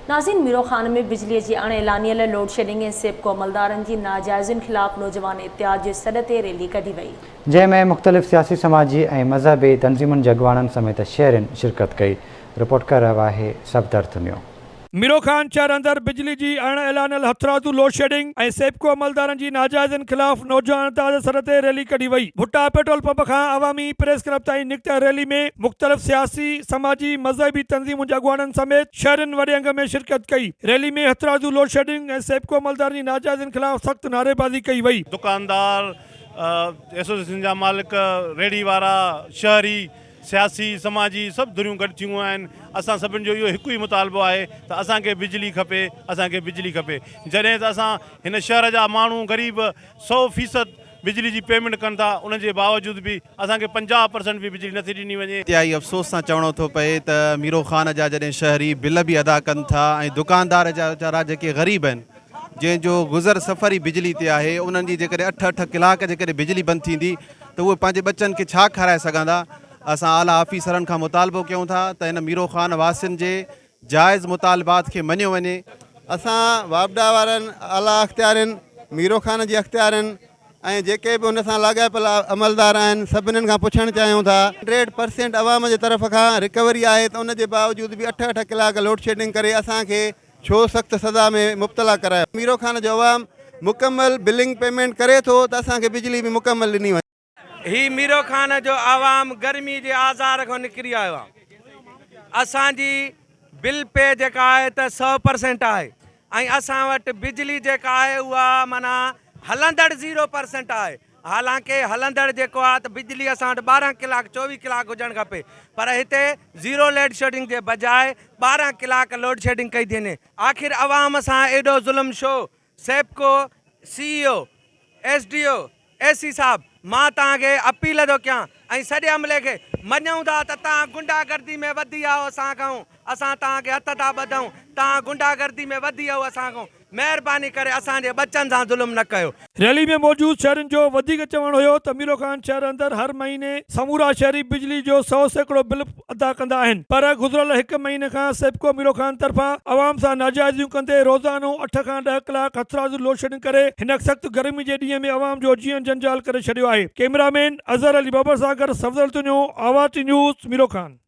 ناظرين ميرو خان ۾ بجلي جي اڻ اعلانيل لوڊشيڊنگ ۽ سيپڪو عملدارن جي ناجائزين خلاف نوجوان اتحاد جي سڏ تي ريلي ڪڍي وئي. جنهن ۾ مختلف سياسي سماجي ۽ مذهبي تنظيمن جي اڳواڻن سميت شهرين شرڪت ڪئي. رپورٽ ڪري رهيو آهي صفدر ٿنيو. ميرو خان شهر اندر بجلي جي اڻ اعلانيل هٿرادو لوڊشيڊنگ ۽ سيپڪو عملدارن جي ناجائزين خلاف نوجوان اتحاد جي سڏ تي ريلي ڪڍي وئي. ڀٽا پيٽرول پمپ کان عوامي پريس ڪلب تائين نڪتل ريلي ۾ مختلف سياسي، سماجي، مذهبي تنظيمن جي اڳواڻن سميت شهرين وڏي انگ ۾ شرڪت ڪئي. ريلي ۾ هٿرادو لوڊشيڊنگ ۽ سيپڪو عملدارن جي ناجائزين خلاف سخت نعريبازي ڪئي وئي. دڪاندار، ايسوسيئيشن جا مالڪ، ريڙهي وارا، شهري، سياسي، سماجي سڀ ڌريون گڏ ٿيون آهن، اسان سڀن جو اهو هڪ ئي مطالبو آهي ته اسان کي بجلي کپي، اسان کي بجلي کپي، جڏهن ته اسان هن شهر جا ماڻهو غريب سئو فيصد بجلي جي پيمينٽ ڪن ٿا ان جي باوجود به اسان کي 50 پرسنٽ به بجلي نٿي ڏني وڃي. انتهائي افسوس سان چوڻو ٿو پئي ته ميرو خان جا جڏهن شهري بل به ادا ڪن ٿا ۽ دڪاندار جا ويچارا جيڪي غريب آهن جنهن جو گذر سفر ئي بجلي تي آهي انهن جي جيڪڏهن اٺ اٺ ڪلاڪ جيڪڏهن بجلي بند ٿيندي ته اهي پنهنجي ٻچن کي ڇا کارائي سگهندا اسان اعليٰ آفيسرن کان مطالبو ڪيون ٿا ته هن ميرو خان واسين جي جائز مطالبات کي مڃيو وڃي. اسان واپڊا وارن اعليٰ اختيارين، ميرو خان جي اختيارين ۽ جيڪي به ان سان لاڳاپيل عملدار آهن سڀنين کان پڇڻ چاهيون ٿا. هنڊريڊ پرسينٽ عوام جي طرف کان رڪوري آهي ته ان جي باوجود به اٺ اٺ ڪلاڪ لوڊشيڊنگ ڪري اسان کي ڇو سخت سزا ۾ مبتلا ڪرايو. ميرو خان جو عوام مڪمل بلنگ پيمينٽ ڪري ٿو ته اسان کي بجلي به مڪمل ڏني وڃي. هي ميرو خان جو عوام گرمي جي آزار کان نڪري آيو آهي. اسان جي بل پي جيڪا آهي ته 100 پرسينٽ آهي ۽ اسان وٽ بجلي جيڪا آهي اها معنيٰ هلندڙ زيرو پرسينٽ آهي. حالانڪه هلندڙ جيڪو آهي ته بجلي اسان وٽ 12 ڪلاڪ 24 ڪلاڪ هجڻ کپي پر هتي زيرو لوڊشيڊنگ جي بجاء 12 ڪلاڪ لوڊشيڊنگ ڪئي ٿي وڃي. آخر عوام سان ايڏو ظلم ڇو؟ سيپڪو سي اي او، ايس ڊي او، اي سي صاحب مان توهان کي اپيل ٿو ڪيان ۽ سڄي عملي کي مڃون ٿا ته توهان غنڊا گردي ۾ وڌي آهو اسان کان اسان توهان کي هٿ ٿا ٻڌون توهان غنڊا گردي ۾ وڌي آهو اسان کان مهرباني ڪري اسان جي ٻچن سان ظلم نه ڪيو. ريلي ۾ موجود شهرين جو وڌيڪ چوڻ هيو ته ميرو خان شهر اندر هر مهيني سمورا شهري بجلي جو 100% بل ادا ڪندا آهن پر گذريل هڪ مهيني کان سيپڪو ميرو خان طرفان عوام سان ناجائزيون ڪندي روزانو اٺ کان ڏهه ڪلاڪ هٿرادو لوڊشيڊنگ ڪري هن سخت گرمي جي ڏينهن ۾ عوام جو جيئڻ جنجال ڪري ڇڏيو آهي ڪئميرا مين اظهر علي ٻٻر سان گڏ صفدر تنيو آواز ٽي نيوز ميرو خان.